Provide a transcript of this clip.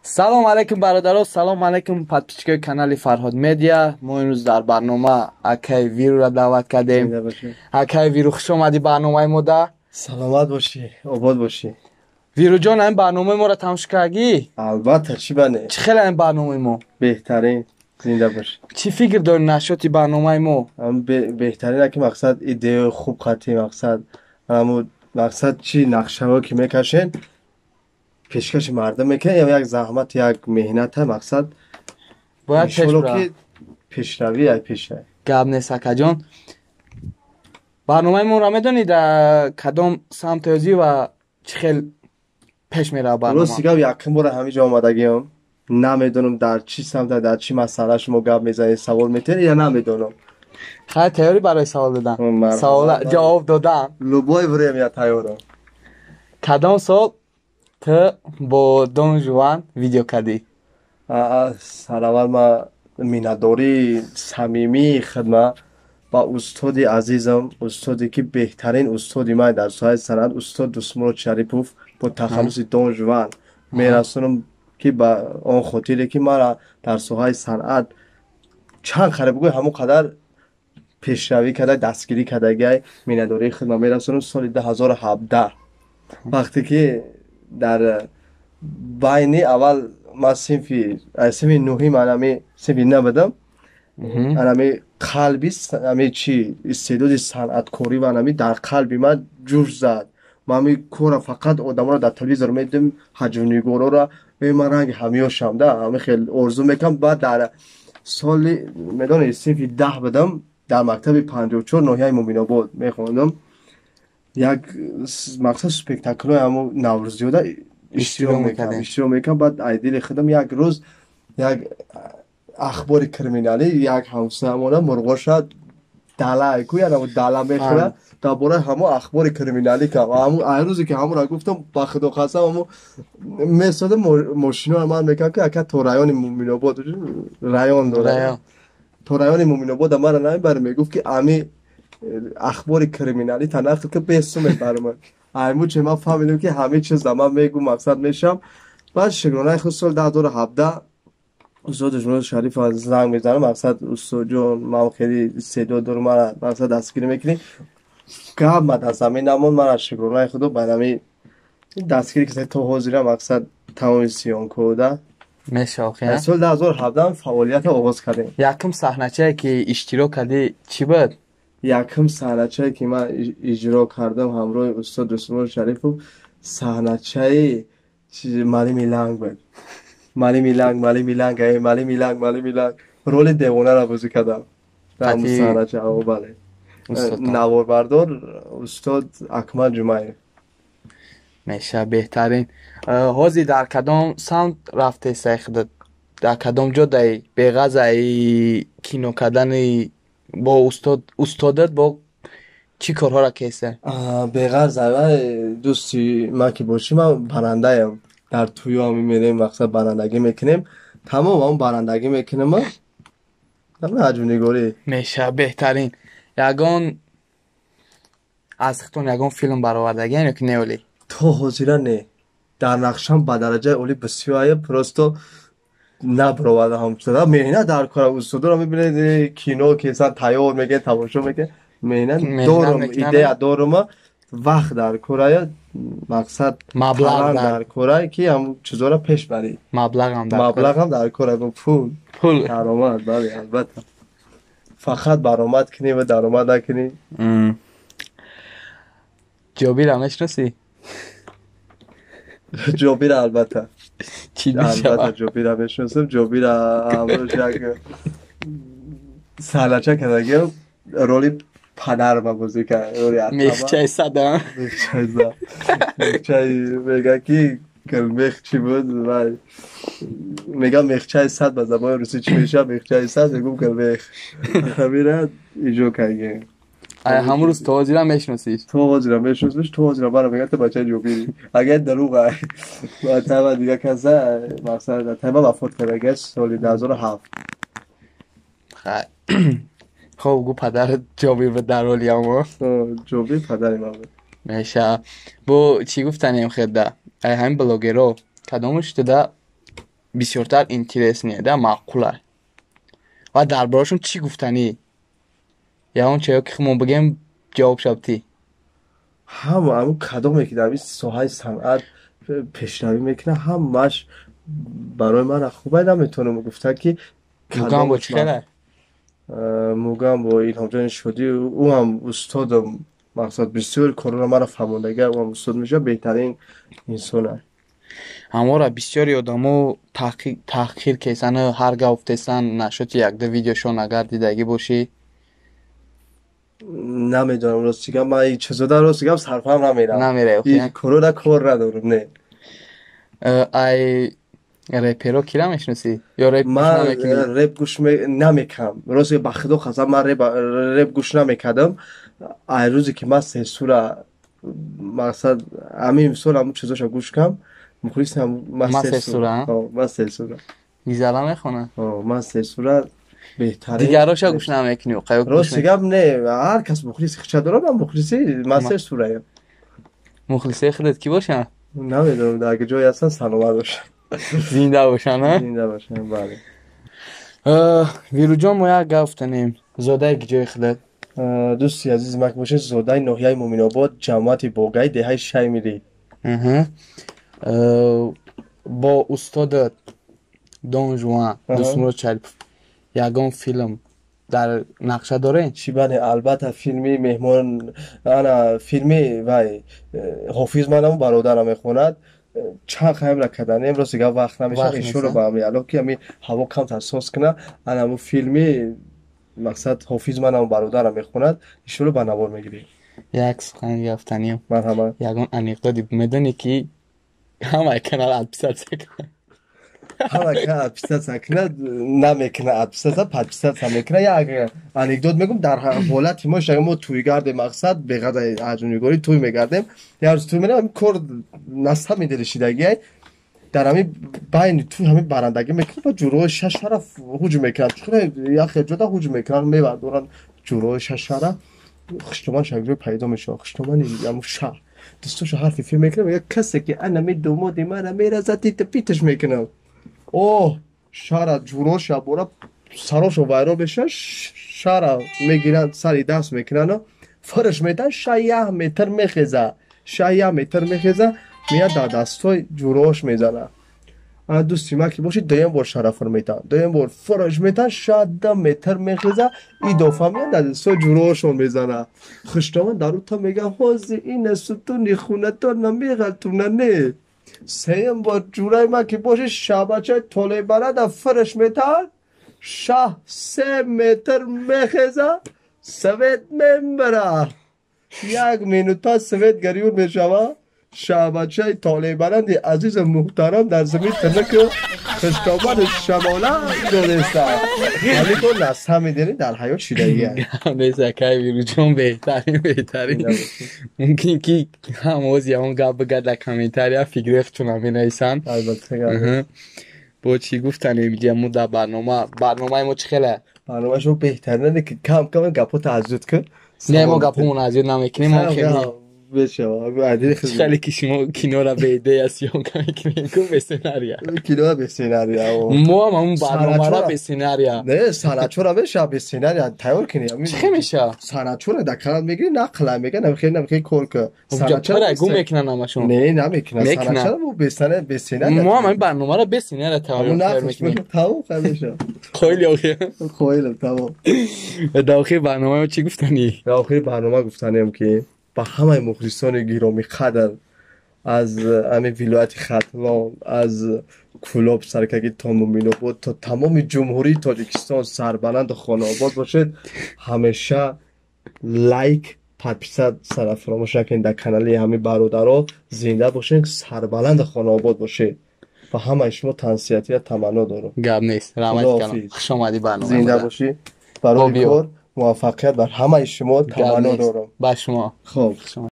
Салом алейкум, бародаро, салом алейкум, подписчикои канали Фарҳод Медиа. Мо имрӯз дар барнома акаи Вирура даъват кардем. Акаи Виру, хуш омадӣ барномаи мода. Саломат бошӣ, обод бошӣ. Вируҷон, ин барномаи моро тамошо кардӣ? Албатта, чӣ бане. Чӣ хеле ин барномаи мо? Беҳтарин, зинда бошӣ. Чӣ фикр дорӣ нашоти барномаи мо? Беҳтарин, ки мақсад идеяи хуб қатӣ, мақсад ҳамун мақсад чӣ нақшаҳо ки мекашен, пешкаши мардум мекунем, як заҳмат, як меҳната, мақсад бояд иншолло ки пешравӣ ай пеша. Гап нест, акаҷон. Барномаи моро медонӣ дар кадом самт озӣ ва чӣ хел пеш меравад барнома? Рости гап, якум бора ҳамин ҷо омадагиам, намедонам дар чӣ самта, дар чӣ масъала шумо гап мезанед, савол метиҳед, я намедонам. Хайр, тайёрӣ барои савол додан, савол ҷавоб додан? Любое время тайёрам. Кадом сол ту бо Дон Жуан видео кардӣ? Сараввал ман миннатдории самимии хидма ба устоди азизам, устоде ки беҳтарин устоди ман дар соҳаи санъат, устод Дустмурод Шарипов бо тахаллуси Дон Жуан мерасонам, ки ба он хотире ки мара дар соҳаи санъат чанд қариб бигӯй ҳамон қадар пешравӣ карда, дастгирӣ кардагиай, миннатдории хидма мерасонам. Соли 2017, вақте ки дар байни аввал ман синфи нӯҳим, анами синфи на будам, анами қалби ами чи истеъдоди санъаткорӣ ва анами дар қалби ман ҷӯш зад. Ман ами кора фақат одаморо дар телевизор медидим, ҳаҷвнигорора, ман ранги ҳамёшам да, ҳами хел орзу мекардам. Баъд дар соли, медонӣ, синфи 10 будам, дар мактаби 54 ноҳияи Муминобод мехондам, як мақсад спектаклҳои ҳамо наврӯзиёда иштирок мекардам. Баъд ай дили худам як рӯз як ахбори криминалӣ, як ҳамсоямона мурғоша дала ку янам дала мехӯрад, дар бораи ҳамо ахбори криминалӣ кардам. Ҳамун ай рӯзе ки ҳамонро гуфтам, ба худо қасам, ҳамо месода мошиноро ман мекардам, ки ака, то райони Муминобод, район дорад, то райони Муминобода мара намебаре. Мегуфт, ки ами ахбори криминалӣ танақл ки бесу мебарам. Аймуче ман фаҳмидам, ки ҳамин чиз да ман мегӯ мақсад мешавам. Баъд шукронаи худ соли 2017 устод Душмурод Шариф занг мезанам, мақсад: «Устодҷон, ман хеле истеъдод дорам, мара мақсад дастгирӣ мекунӣ?» Гап ма дар замин намонд, мара шукронаи худо ба ҳами дастгирӣ ки то ҳозира мақсад тамоми съёмкода. Мешавад. Соли 2017 фаъолиятро оғоз кардем. Якум саҳначае ки иштирок кардӣ, чӣ буд? Якум саҳначае ки ман иҷро кардам ҳамроҳи устод Дустмурод Шарипов, саҳначаи Малими Ланг буд. Малими Ланг, Малими Ланг, Малими Ланг, Малими Ланг, роли девонаро бозӣ кардам дар саҳнача. Бале, наворбардор устод Акмал Ҷумаев. Меша, беҳтарин. Ҳозир дар кадом самт рафтесай худат, дар кадом ҷо даи беғазаи кино кардани бо устод, устодат бо чӣ корҳоро кеса? Беғарз дӯсти ман ки бошӣ, ман барандаям. Дар тӯё мерем, мақсад барандагӣ мекунем, тамом ҳам барандагӣ мекунем, ҳаҷвнигорӣ. Меша, беҳтарин. Ягон аз худтон ягон филм баровардагиан ё ки не олӣ? То ҳозира не, дар нақшам ба дараҷаи олӣ бисёрае, просто набаровардаам. Меҳнат дар кора, устодоро мебинед, кино кесан тайёр мекунед, тамошо мекунед. Меҳнат дорум, идея дорума, вақт дар корая, мақсад маблағ дар корае, ки ҳам чизоро пеш барӣ. Маблағам дар Маблағам дар кора, пул. Пул. Даромад, бале, албатта. Фақат баромад кунӣ ва даромад накунӣ. Ҷобира мешиносӣ? Ҷобира, албатта. Чӣ? Албатта, Ҷобира мешиносам. Ҷобира ҳамрош як саҳнача кардагиам, роли падарма бозӣ кард, роли мехчаи сада. Мехчаи зад, мехчаи, мега ки мех чӣ буд, мегам мехчаи сад, ба забони русӣ чӣ мешавад мехчаи сад? Мегум мех. Ҳамира иҷро кардем. Ҳамун рӯз то ҳозира мешиносиш? То ҳозира мешиносиш, то ҳозира мара мегӯяд: «Ту бачаи Ҷобири». Агар дурӯғ тайма дига каса, мақсад тайма вафот кардагиаш соли 2007. Хоб, гу падарат Ҷобир буд дар роли ҳамо. Ҷобир падари ман буд. Меша. Бо чӣ гуфтанем хеда, ай ҳамин блогеро кадомаш туда бисёртар интересный да маъқула ва дар бораашон чӣ гуфтанӣ? Ягон чиё ки мо бигем, ҷавоб шабтӣ. Ҳама ҳамун кадоме ки дар ин соҳаи санъат пешравӣ мекунад, ҳамааш барои ман хубай. Наметавонам гуфта ки Мугамбо чӣ хела? Мугамбо, Илҳомҷони Шодӣ, ӯ ҳам устодам, мақсад, бисёр корро маро фаҳмондага, ӯ ҳам устод мешавад, беҳтарин инсон аст. Ҳамора бисёри одамо таҳқир кесану ҳар гап гуфтесан нашоти якда видеошон агар дидагӣ бошӣ. Намедонам, рости гап, ман ин чизода, рости гап, сарфаҳм намерам. Намераи? Ин корора кор надорам, не. Ай реперо кира мешиносӣ ё реп гӯш Ман намекунӣ? Реп гӯш намекунам, рости, ба худо қасам, ман реп гӯш намекардам. Ай рӯзе ки ман сесура, мақсад, ҳамин мисол, ҳамун чизоша гӯш кардам, мухлиси Ман Сесура, а? Ман сесура. Гизала мехонад. Ман сесура беҳтарин. Дигароша гӯш намекунӣ? Қаё гӯш? Рости гап, не, ҳар кас мухлиси хича дорад, ман мухлиси ман сесураям. Мухлисои худат кӣ бошанд? Намедонам, дар ҷое ҳастанд, саломат бошанд. Зинда бошанд, а? Зинда бошанд, бале. Вирӯҷон, мо як гап гуфтанем, зодаи ҷои худат? Дӯсти азизи ман бошед, зодаи ноҳияи Муминобод, ҷамоати Богаи, деҳаи Шаймирӣ. Бо устодат Дон Жуан Дӯстмурод Шарипов ягон филм дар нақша доред? Чӣ, бале, албатта, филми меҳмон, ана филми вай Ҳофиз манаму бародарам мехонад. Чанд қаймра карданем, рости гап, вақт намешавад. Вақт Иншоалло нест, ба ҳами Аллоҳ ки ҳами ҳаво камтар соз кунад, ана ҳамун филми, мақсад, Ҳофиз манаму бародарам мехонад, иншоалло ба навор мегирем. Як сухани гафтанем. Марҳамат. Ягон анекдоти медонӣ ки ҳамаи канал отписаться кунад? Ҳама канал отписаться кунад, намекунад отписаться, подписаться мекунад. Як анекдот мегӯм дар ҳолати мо. Шага мо тӯй гардем, мақсад, беғадаи аҷунигорӣ тӯй мегардем. Як рӯз тӯй мерем, кор насами дилшидагиай, дар ҳамин байни тӯй ҳамин барандагӣ мекунад ва ҷурои шашара ҳуҷум мекунанд. Як ҷода ҳуҷум мекунанд, мебардоранд ҷурои шашара. Хуштоман шакҷой пайдо мешавад. Хуштомани ҳамун шаҳр дӯстошо ҳарфи фи мекунад, мегӯяд: «Касе ки анами домоди мара мераза, тита питаш мекунам». Оҳ, шаҳра ҷуроша бора сарошо вайрон мешавад. Шаҳра мегиранд, сари даст мекунанд, фарш метан, ша як метр мехеза, ша як метр мехеза, меяд, дар дастои ҷурош мезана. Ана дӯсти ман ки бошед, дуюм бор шаҳра фур метан, дуюм бор фурш метан, ша 2 метр мехеза, идофа меяд, дар дастои ҷуроошон мезана. Хуштоман дар ута мега: «Ҳозир ина сутуни хунатона меғалтуна». Не, сеюм бор ҷураи ман ки бошед, шабачаи толебарада фурш метан, шаҳ 3 метр мехеза, свет мембара. Як минут пас свет гарён мешава, шабачаи толебаранди азизу муҳтарам дар замин тирнаку хуштобану шамола донеста. Ҳамин насҳа медери дар ҳаёт шидагия. Нест, акай Вирӯҷон, беҳтарин, беҳтарин. Мумкин ки ҳам оз ягон гап бигӯяд дар комментария, фикри худтона менависанд. Албатта. Бо чӣ гуфтанем мо дар барнома? Барномаи мо чӣ хеле? Барномаи шумо беҳтарин, ки кам кам гапҳото азёд кун. Не, мо гапҳомон азёд намекунем. Хеле ки шумо киноро бе идея съёмка мекунем ку, бе сценария. Киноро бе сценария. Мо ҳам ҳамун барномаро бе сценария. Не, санъатчора меша бе сценария тайёр кунӣ. Чӣ хел меша? Санъатчора дар канал мегирӣ, нақла мега, намхел намхел кор ку. Санъатчора гум мекунан ҳамашон. Не, намекунан. Санъатчора бо бе сценария. Мо ҳам ҳамин барномаро бе сценария тайёр мекунем. Тамом, хел меша. Қоил ё охир? Қоилам, тамом. Дар охири барномаи чӣ гуфтанӣ? Дар охири барнома гуфтанем ки ба ҳамаи мухлисони гиромиқадр аз ҳамин вилояти Хатлон, аз Кӯлоб саркагӣ то Муминобод, то тамоми Ҷумҳурии Тоҷикистон, сарбаланду хонаобод бошед. Ҳамеша лайк, подписаться фаромӯш накунед дар канали ҳамин бародаро. Зинда бошед, сарбаланду хонаобод бошед. Ба ҳамаи шумо тансиҳатия таманно дорам. Гап нест, раҳмат. Хушомадӣ барнома. Зинда бошӣ. Барои кор муваффақият бар ҳамаи шумо таманно дорам. Ба шумо. Хоб.